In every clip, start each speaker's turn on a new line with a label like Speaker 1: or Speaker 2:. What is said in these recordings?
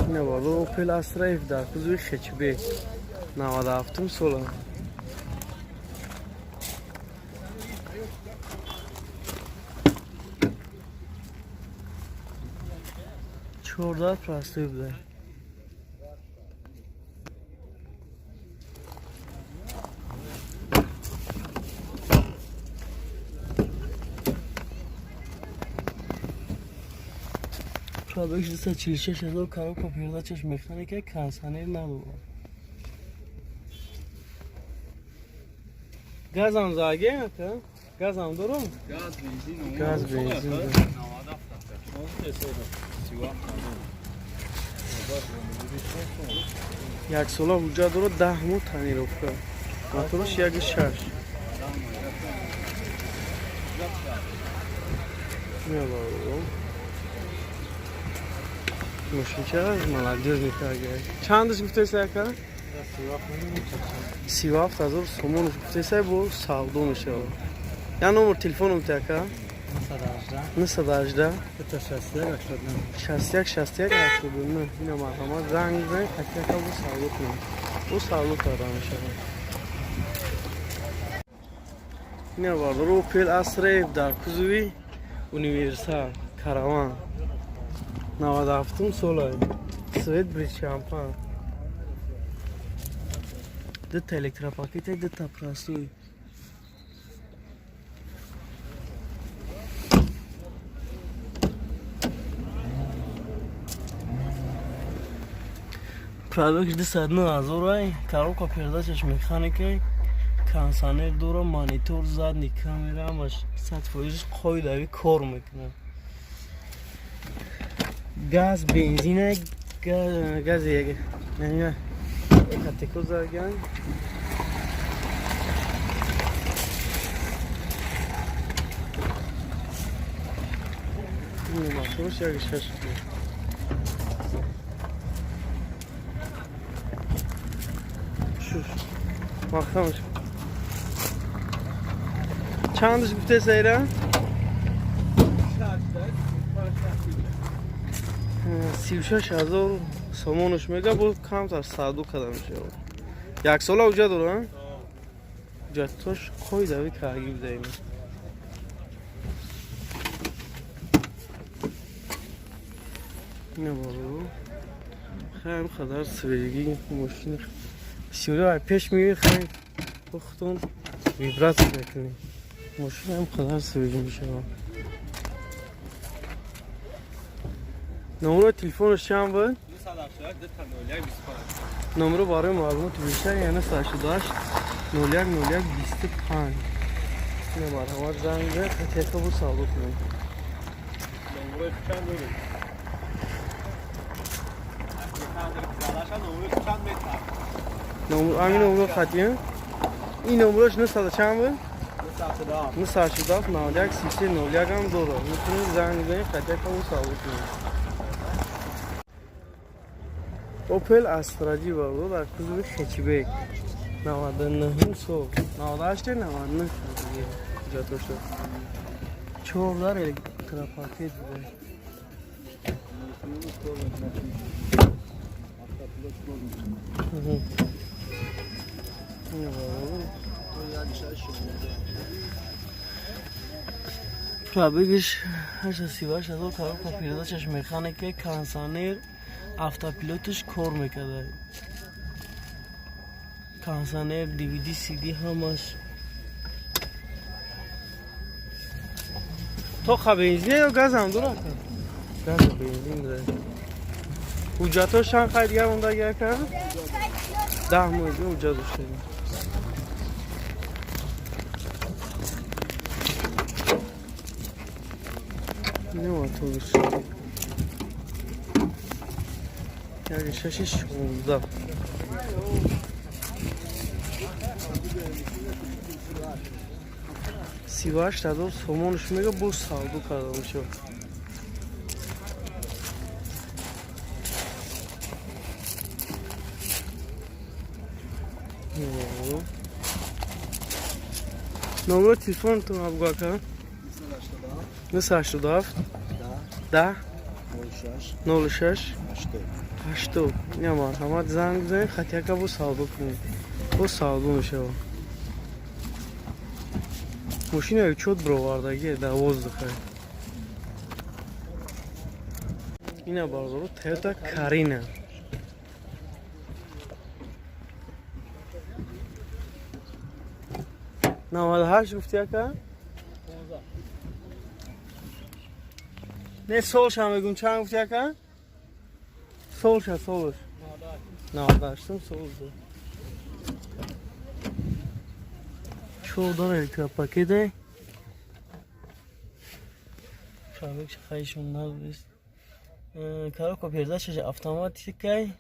Speaker 1: Ина бардор, Opel Astra F дар кузови хэтчбек, 97 сола. Чордаҳ простой буда. Пробег 246 ҳазор, коробка передачаш механика, кондиционер надорад. Газам заге, ака? Газам дорам?
Speaker 2: Газ, бензин.
Speaker 1: Газ, бензин. Як сола ҳуҷҷат дорад, 10 моҳ тонировка. Мотораш 1,6. Мебарам. Мошинча молодежный кага. Чандаш гуфтеса, ака? 37 ҳазор сомонаш гуфтеса, бо савдо мешавад. Я номер телефоном те, ака? 918 61 61 89. Ина марҳамат, занг бизанед, каки бо савдо кунем. Бо савдо карда мешавад. Ина бардор, Opel Astra F дар кузови универсал караван, 97 сола, цвет бридж шампан, дута электропакет, дута простой. Пробег 209 ҳазор ай, коробка передачаш механикай, кондиционер дора, монитор, задний камера, ҳамаш 100% қоидави кор мекунад. Газ, бензина, гази яъне экотеко заган. Моторш 1,6. Шуш. Махамш. Чандаш гуфтеса ира? 36 ҳазор сомонаш мега, бо камтар савдо карда мешавад. Як сола ҳуҷҷат дора? Ҳуҷҷатош қоидави карги будаем. Ина боло. Хеле қадар свежий мошин. Бисёри ай пеш меои, хеле худтон вибратсия мекунӣ. Мошин ҳам қадар свежий мешавад. Номерои телефонаш чанд буд? Номеро барои маълумоти бештар яъне 88 01 01 25. Ина марҳамат, занг бизанед, қатиятка бо савдо кунем.
Speaker 2: Номерои чанд дорӣ? Чанд метр?
Speaker 1: Номер ҳамин номеро хатия? Ин номерош 900 чанд буд? 987 91 33 01 ҳам дорад. Метавонед занг бизанед, қатиятка бо савдо кунем. Opel Astra G баро дар кузови хэтчбек, 99 сол, 98, 99 ҳуҷҷатошо, чордар электропакет буда. Мгм. Ина баро. Пробегиш 838 ҳазор, коробка передачаш механика, кондиционер, автопилоташ кор мекарда. Кондиционер, DVD, CD ҳамаш. Тоқа бензин ё газам дорад? Газ, бензин дорад. Ҳуҷҷатҳош чанд қайд дигар мондаги, ака? 10 моҳ ҳуҷҷат доштем. Не моторш. 1,6 16. 38 ҳазор сомонаш мега, боз савдо карда мешавад. Номери телефонатон абгу, ака? 987 10 06 80. Ина марҳамат, занг бизанед, хатяка бо савдо кунед. Бо савдо мешавад. Мошина чот бировардагӣ дар воздуха. Ина бародаро, Toyota Carina. 98 гуфти ака? Не, солша мегум, чанд гуфти ака? Солша, солш. 98 сол. Чор электропакете. Пробег хайшон надост. Коробка передачаш автоматикай.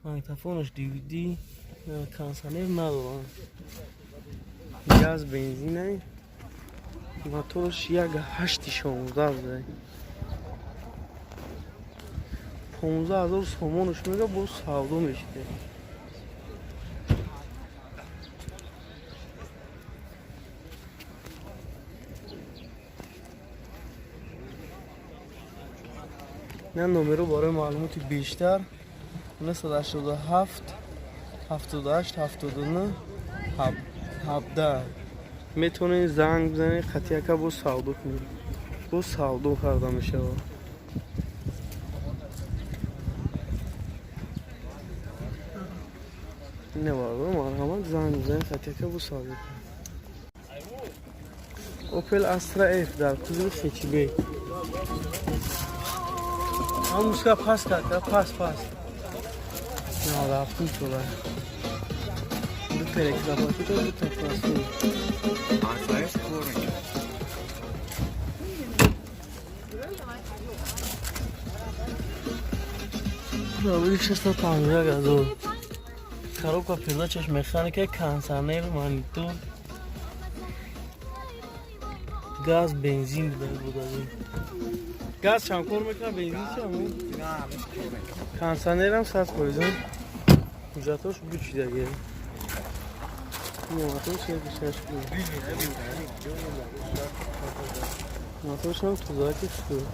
Speaker 1: Магнитофонаш DVD, кондиционер надорад. Газ, бензинай. Мотораш 1.8 16 буда. 15 000 сомонаш мега, боз савдо мешиде. На номеро барои маълумоти бештар: 987 78 79 17. Метавонед занг бизанед, хатияка боз савдо кунед. Боз савдо карда мешавад. Не, бародар, марҳамат, занг бизанед, хатияка боз савдо кунед. Opel Astra F дар кузови хэтчбек. Ҳамуска пас карда, пас, пас. 97 сола. Дута электропакета, дута простой.
Speaker 2: Astra F корень.
Speaker 1: Пробег 650 000. Коробка передачаш механика, кондиционер, монитор. Газ, бензин буда. Газ чанд кор мекунад, бензин чанд? Кондиционерам 100%. Ҳуҷҷатош бучидаги. Моторш 1.6. Моторшам тозаки шуд.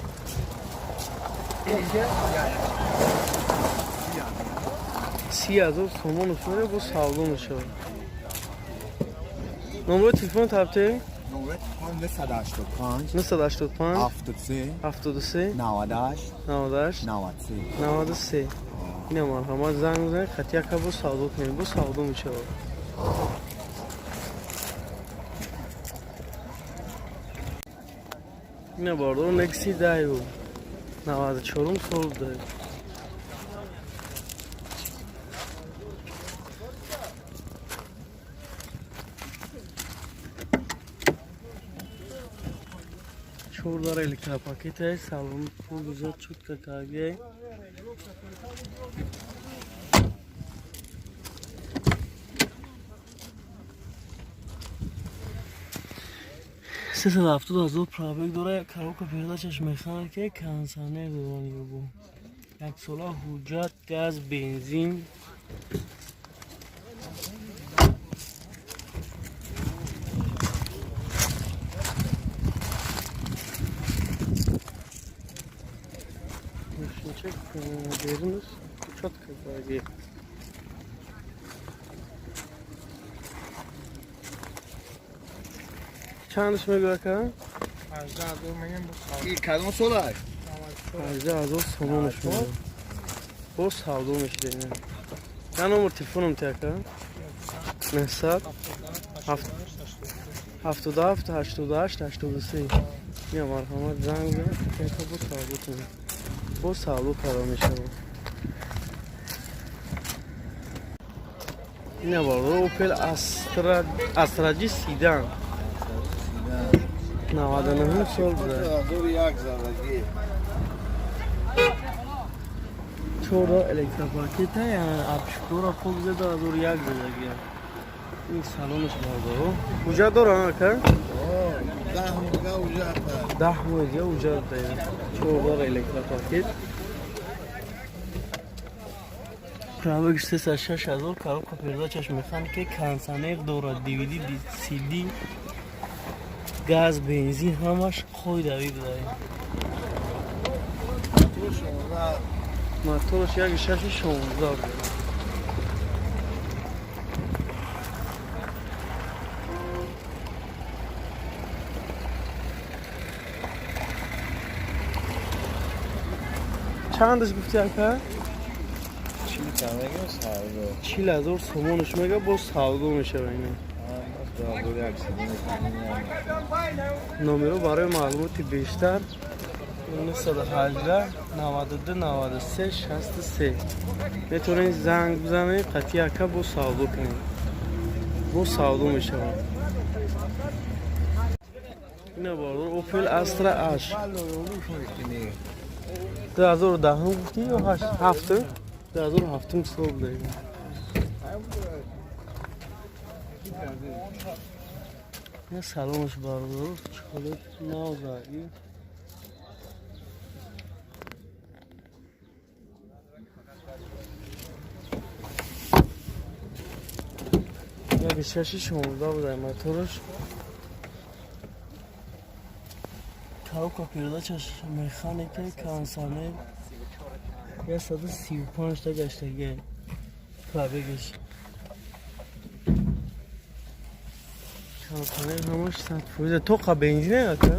Speaker 1: 30 000 сомон мера, бо савдо мешавад. Номерои телефон табте?
Speaker 2: Номер 985
Speaker 1: 985
Speaker 2: 73
Speaker 1: 73
Speaker 2: 98
Speaker 1: 98
Speaker 2: 93.
Speaker 1: 93. Ина марҳамат, занг бизанед, хатияка бо савдо кунед, бо савдо мешавад. Ина бардор, Некси даю 94 сол дай. Чордара электропакетай, салон пургуза чутка кагай. 370 000 пробег дора, коробка передачаш механика, кондиционер доран ёбо. Як сола ҳуҷҷат, газ, бензин. Мошинчак берунаш чётко каги. Чандаш мегӯ ака?
Speaker 2: این کدوم سالش؟
Speaker 1: 18 000 сомонаш мегӯ. Боз савдо мешида ина. Я номер телефоном те ака? 900 77 88 83. Ина марҳамат, занг бизанед, ака, боз савдо кунед. Боз савдо карда мешавад. Ина бародар, Opel Astra, Astra G седан. 99 сол буда.
Speaker 2: 2001 задагӣ.
Speaker 1: Чора электропакета, обшивкора пок зада, 2001 задагия. Ин салонаш, бародаро. Ҳуҷҷат дорам ака?
Speaker 2: 10 моҳ ҳуҷҷат.
Speaker 1: 10 моҳ дига ҳуҷҷат дорем. Чордор электропакет. Пробег 306 000, коробка передачаш механика, кондиционер дорад, DVD, CD, газ, бензин ҳамаш қоидави будаем.
Speaker 2: 16.
Speaker 1: Мотораш 1,6 16 буд. Чандаш гуфти, ака?
Speaker 2: Чил мегем, савдо.
Speaker 1: 40 000 сомонаш мега, боз савдо мешава ина. Номеро барои маълумоти бештар 918 92 93 63. Метавонед занг бизанед, қатъи ака боз савдо кунед, боз савдо мешавад. Ина, бародар, Опел Астра Аш 2010-м гуфтӣ ё ҳафтум? 2007-м сол буда ина. Ина салонаш, бародар, чиколет навза и. 1,6 16 буда мотораш. Коробка передачаш механика, кондиционер, 135 та гаштагия пробегаш. Кондиционер ҳамаш 100%. Тоқа бензин ака.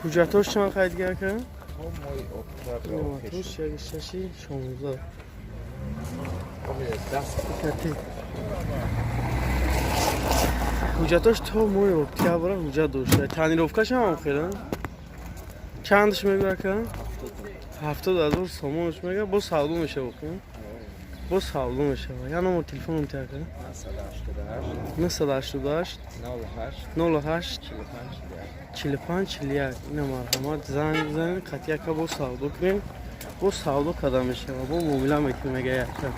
Speaker 1: Ҳуҷҷатош чанд қайдга, ака? Моторш 1,6 16. Кати. Ҳуҷҷатош то моҳи октябра ҳуҷҷат дошта. Тонировкаш ҳам хела. Чандаш мега, ака? 70 000 сомонаш мега, боз савдо мешава. Боз савдо мешава. Я номер телефоном ти, ака? 988 08 45 41. Ина, марҳамат, занг бизанед, қатъи ака боз савдо кунем. Боз савдо карда мешава, бо муомила мекунем, мега ака.